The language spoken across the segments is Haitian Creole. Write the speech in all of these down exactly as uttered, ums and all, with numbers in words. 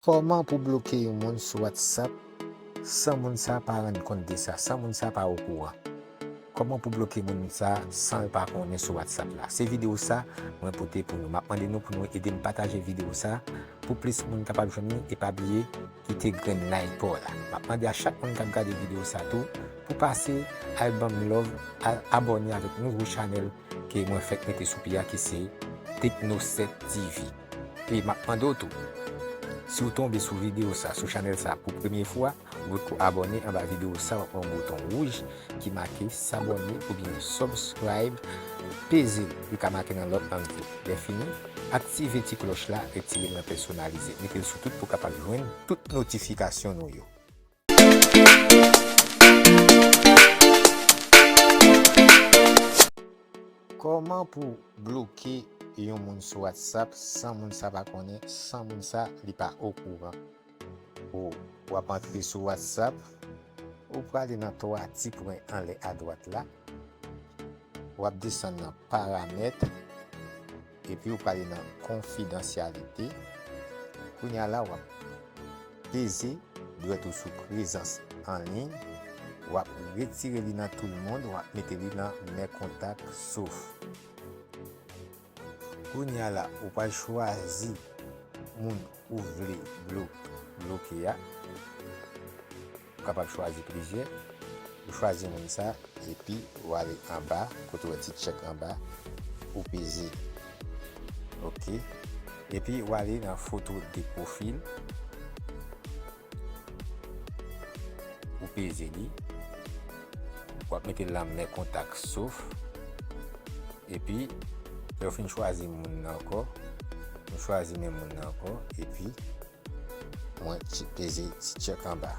Kòman pou bloke yon moun sou WhatsApp san moun sa pa rann kont de sa, san moun sa pa okouran? Kòman pou bloke moun sa san l pa konnen sou WhatsApp la? Se videyo sa mwen pote pou nou. M ap mande nou pou nou ede m pataje videyo sa pou plis moun kapab jwenn li. E pa bliye kite grenn like pa w la. M ap mande a chak moun k ap gade videyo sa tou pou pase al ban m love, al abòne avèk nouvo chanèl ke mwen fèk mete sou pye a, ki se Tekno sèt T V. E m ap mande w tou, si w tonbe sou videyo sa, sou chanèl sa pou premye fwa, ou potko abòne, anba videyo sa w ap wè yon bouton wouj ki make s'abonner oubyen subscribe. Peze l, li ka make nan lòt lang tou. Lè fini, aktive ti klòch la, retire l nan pèsonalize. Mete l sou tout pou w kapab jwenn tout notifikasyon nou yo. Kòman pou bloke yon moun sou WhatsApp san moun sa pa konnen, san moun sa li pa okouran? Ou, w ap antre sou WhatsApp, ou prale nan twa ti pwen anlè adwat la, w ap desann nan paramèt, epi ou prale nan konfidansyalite. Kounye a la, w ap peze dwèt ou sou prezans an liy, w ap retire li nan tout le monde, w ap mete li nan mes contacts sauf. Kounye a la, ou pral chwazi moun ou vle blo-, bloke a. Ou kapab chwazi plizyè. Ou chwazi moun sa, epi ou ale anba, kote w wè ti tchèk anba, ou peze. Oke. Epi ou ale nan foto de profil. Ou peze li. W ap mete l nan mes contacts sauf. Epi, lè w fin chwazi moun nan ankò, nou chwazi menm moun nan ankò, epi mwen ti-, peze ti tchèk anba.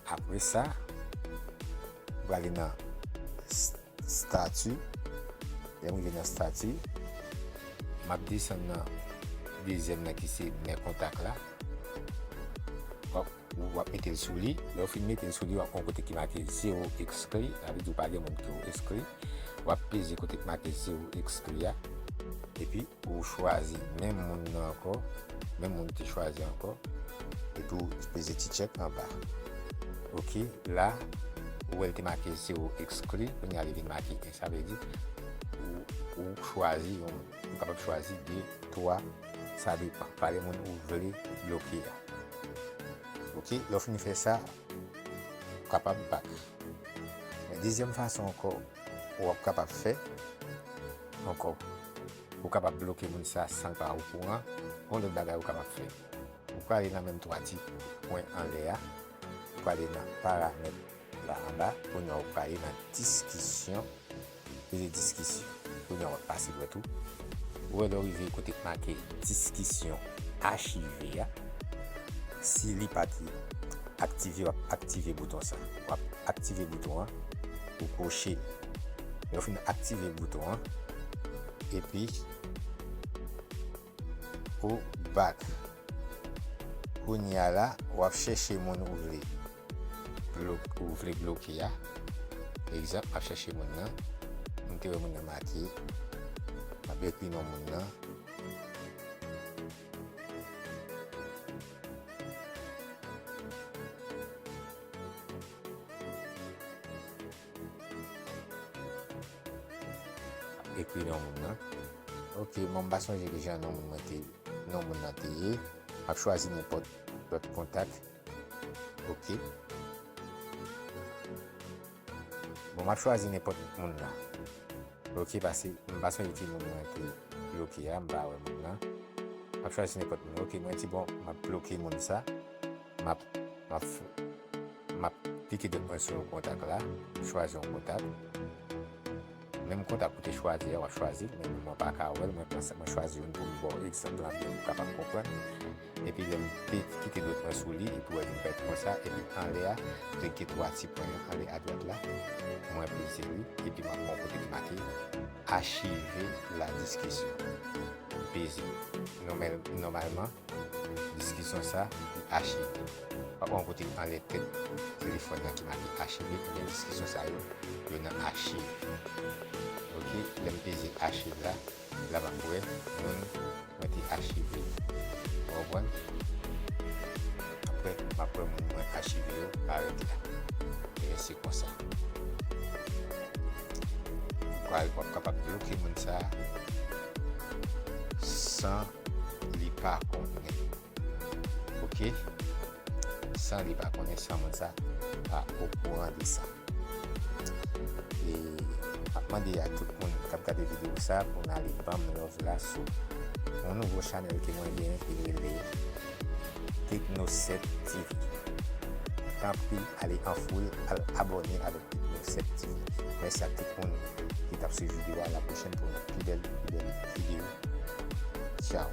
Apre sa, m prale nan s-, stati. Lè m rive nan stati, m ap desann nan dezyèm nan ki se mes contacts la. W ap, w ap mete l sou li. Lè w fin mete l sou li, w ap wè yon kote ki make zéro exclu. Sa vle di w pa gen moun ke w ekskli. W ap peze kote ki make zéro exclu a. Epi, ou chwazi menm moun nan ankò, menm moun ou te chwazi ankò, epi ou peze ti tchèk anba. Oke, la, ou wè l te make zéro exclu, kounye a li vin make en. Sa vle di, ou, ou chwazi yon, ou kapab chwazi de, twa, sa depann, pami moun ou vle bloke a. Oke, lè w fin fè sa, ou kapab back. Men dezyèm fason ankò, w ap kapab fè ankò. Ou kapab bloke moun sa san l pa okouran. Yon lòt bagay ou kapab fè. Ou prale nan menm twa ti pwen anlè a. Ou prale nan paramèt la anba. Kounye a ou prale nan diskisyon. Peze diskisyon. Kounye a w ap pase dwèt ou. Ou wè lè w rive kote k make diskisyon achive a. Si li pa t aktive, w ap aktive bouton sa. W ap aktive bouton an, ou koche. Lè w fin aktive bouton an, epi ou back. Kounye a la, w ap chèche moun ou vle blo-, ou vle bloke a. Egzanp, m ap chèche moun nan. M te wè moun nan make. M ap ekri non moun nan. Ekri non moun nan. Oke, bon, m pa sonje kijan non moun mwen te, non moun nan te ye. M ap chwazi nenpòt lòt kontak. Oke. Bon, m ap chwazi nenpòt moun la. Oke, pase m pa sonje ki moun mwen te bloke a, m pa wè moun nan. M ap chwazi nenpòt moun. Oke, mwen di, bon, m ap bloke moun sa. M ap, m ap f-, m ap klike dwèt mwen sou yon kontak la, m chwazi yon kontak. Menm kontak ou te chwazi a, w ap chwazi l, men mwen pa ka wè l, mwen pran sa, mwen chwazi youn pou m ba w egzanp lan byen pou w kapab konprann. Epi lè m pe-, kite dwèt mwen sou li, epi w wè li fèt konsa, epi anlè a, klike twa ti pwen an anlè adwat la, mwen peze li, epi m ap wè yon kote ki make achive la diskisyon. M peze. Nòmal-, nòmalman, diskisyon sa, li achive. W ap wè yon kote anlè tèt telefòn nan ki make achive, ebyen diskisyon sa yo, yo nan achiv. Oke, lè m peze achiv la, la m ap wè moun mwen te achive. Ou konprann? Mwen achive yo, arete la. E se konsa. Ou ka, w ap kapab bloke moun sa a san li pa konnen. Ok? San li pa konnen, san moun sa pa okouran de sa. E m ap mande a tout moun k ap gade videyo sa pou n ale ban m love la sou yon nouvo chanèl ke mwen genyen ki rele Teknosèt T V. Tanpri, ale an foul, al abòne avèk Teknosèt T V. Mèsi a tout moun ki t ap swiv videyo a. La pwochèn pou yon pi bèl, pi bèl videyo. Tchao.